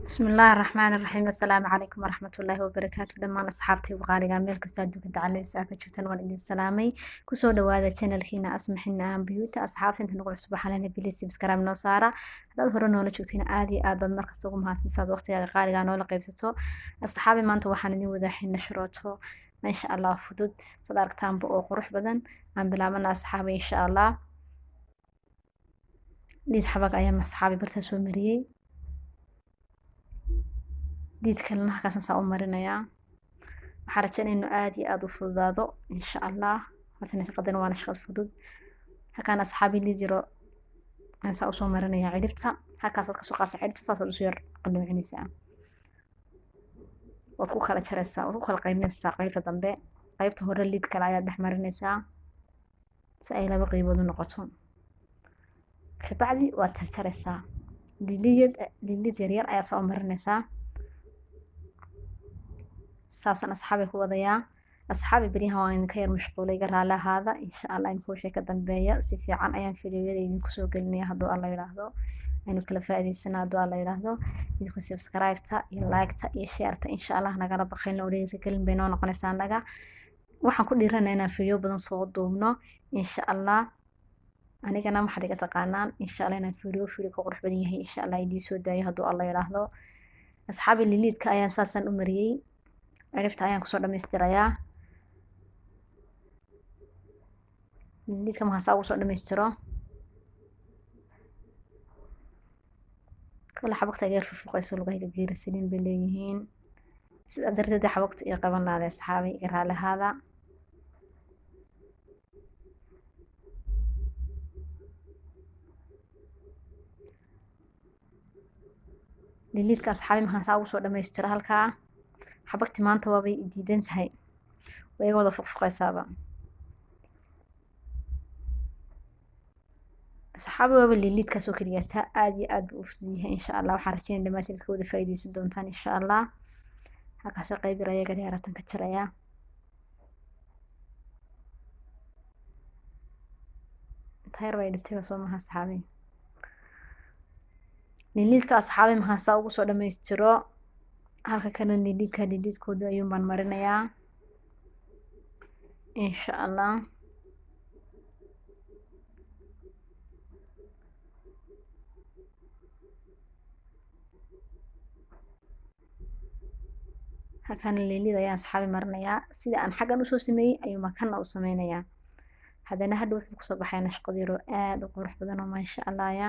Bismillaahi Raxmaani Raxiim. Assalaamu calaykum waraxmatullaahi wabarakaatu. Dhammaan asxaabtay qaaliga meel kasta adduunka dacaleysa ka joogtaan waan idin salaamay. Kusoo dhawaada channelkiina Asmaxina aan Beauty. Asxaabta inta nagu cusub waxaan leenahay please subscribe noo saara. Haddaad hore noola joogtiin aad iyo aad baad markasta ugu mahadsan saad waqtigaaga qaaliga noola qaybsato. Asxaabi, maanta waxaan idin wadaaxina sharooto maasha Allah fudud, sad aragtaanba oo qurux badan. Aan bilaabana asxaabi insha Allah. Liid xabag ayaan asxaabi bartaa soo mariyey. Liid kalena halkaasaan saa u marinayaa. Waxaan rajaynaya inuu aad iyo aad u fududaado insha Allah. Horta shaqadan waana shaqad fudud. Halkaan asxaabi liid yaro ayaan saa usoo marinayaa cidhibta. Halkaasaad kasoo qaasa cidhibta, saasaad usoo yar qaloocinaysaa. Waad ku kala jaraysaa, waad ku kala qaybinaysaa qaybta dambe. Qaybta hore liid kale ayaad dhex marinaysaa si ay laba qaybood u noqoto. Kabacdi waad jarjaraysaa. Lilid yaryar ayaad saa u marinaysaa. Saasaan asxaabi ku wadayaa. Asxaabi, beryahan waan idinka yar mashquulay, iga raali ahaada. Insha Allah imika wixii ka dambeeya si fiican ayaan fiidiyoyada idinku soo gelinaya hadduu Alla yidhaahdo. Aynu kala faa'iidaysana hadduu Alla yidhaahdo. Idinku subscribe-ta iyo like-ta iyo share-ta insha Allah nagala baqayn oo dhiirigelin bay noo noqonaysaa annaga. Waxaan ku dhiiranaa inaan fiidiyo badan soo duubno insha Allah. Anigana waxaad iga taqaanaan insha Allah inaan fiidiyo ka qurux badan yahay insha Allah idiin soo daayo hadduu Alla yidhaahdo. Asxaabi, liliidka ayaan saasaan u mariyey. Ciribta ayaan kusoo dhamaystirayaa. Liliidka markaan saa ugu soo dhamaystiro, kale xabagta iga yar fufuqayso, lugahayga geerasaliin bay leeyihiin. Sidaa darteed xabagta ii qaban lahaaday asxaabi, iga raali ahaada. Liliidka asxaabi markaan saa ugu soo dhamaystiro halkaa, xabagti maanta waabay diidan tahay, way iga wada fuqfuqaysaaba. Asxaabi, waaba liliidkaas oo keliya taa aad iyo aad buu u fudud yahay insha Allah. Waxaan rajeynaya dhammaantiin ka wada faa'iidaysan doontaan insha Allah. Halkaas qayb yar ayaga dheeraatan ka jarayaa. Tayar bay dhibtay soo maha asxaabi. Liliidka asxaabi maxaa saa ugu soo dhamaystiro, halka kalena liliidka liliidkooda ayuun baan marinayaa insha Allah. Halkan liliid ayaan asxaabi marinayaa. Sida aan xaggan usoo sameeyey ayuun kanna u sameynayaa. Haddana hadha wuxuu kusoo baxaya nashqad yaroo aad u qurux badan oo maasha Allah ya.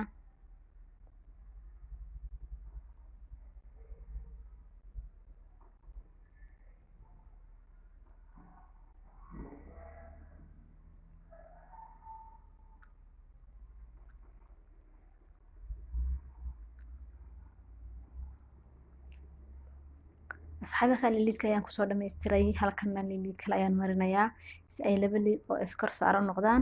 Asxaabi, halkan liliidka ayaan kusoo dhamaystiray. Halkanna liliid kale ayaan marinayaa si ay laba liid oo iskor saaran noqdaan,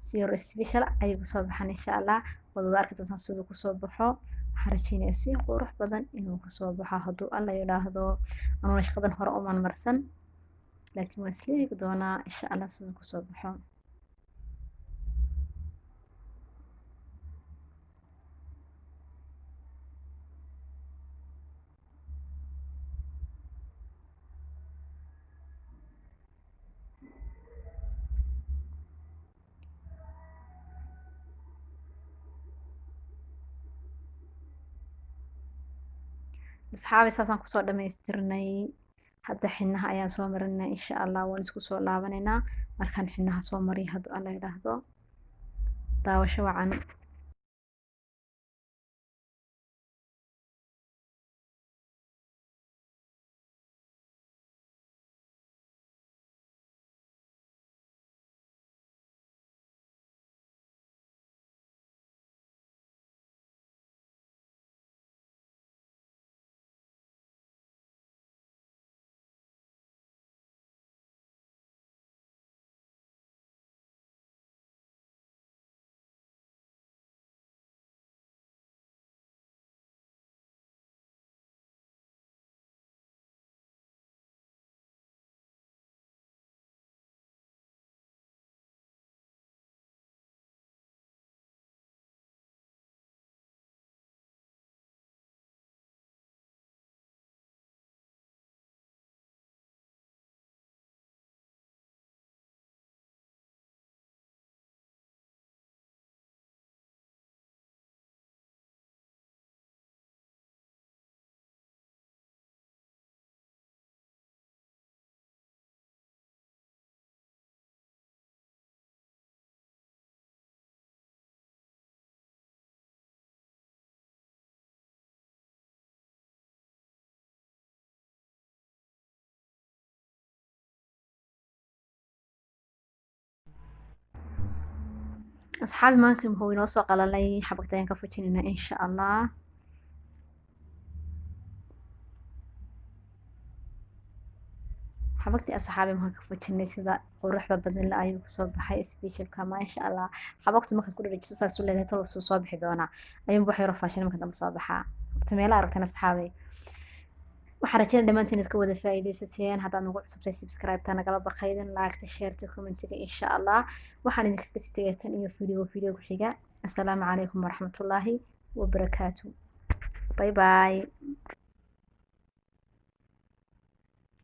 si yar special ayay kusoo baxaan insha Allah. Waad wada arki doontaan siduu kusoo baxo. Waxaan rajeynayaa si qurux badan inuu kusoo baxo hadduu Alla yidhaahdo. Anuna shaqadan hore umaan marsan, laakiin waan isla eegi doonaa insha Allah siduu kusoo baxo. Asxaabi, saasaan kusoo dhamaystirnay. Hadda xinaha ayaan soo marinaa insha Allah. Waan isku soo laabanaynaa markaan xinaha soo mariyo hadduu Alla yidhaahdo. Daawasho wacan. Asxaabi, maanka muxuu inoo soo qalalay, xabagta ayaan ka fujinaynaa insha Allah. Xabagtii asxaabi maxaan ka fujinay, sida quruxda badan la ayuu kusoo baxay specialka, maasha Allah. Xabagtu markaad ku dhadhajiso saas u leedahay, tolo soo bixi doonaa ayuunba wax yaroo faashin marka dambe soo baxaa. Horta meelaha aragtan asxaabi, waxaan rajeynaya dhammaantiin inaad ka wada faa'iidaysateen. Haddaad nagu cusubtay, subscribe-ta nagala baqaydin, like-ta, share-ta, comment-iga insha Allah. Waxaan idinkaga sii tegay tan iyo video ku xiga. Assalaamu calaykum waraxmatullaahi wabarakaatu. Bye bye.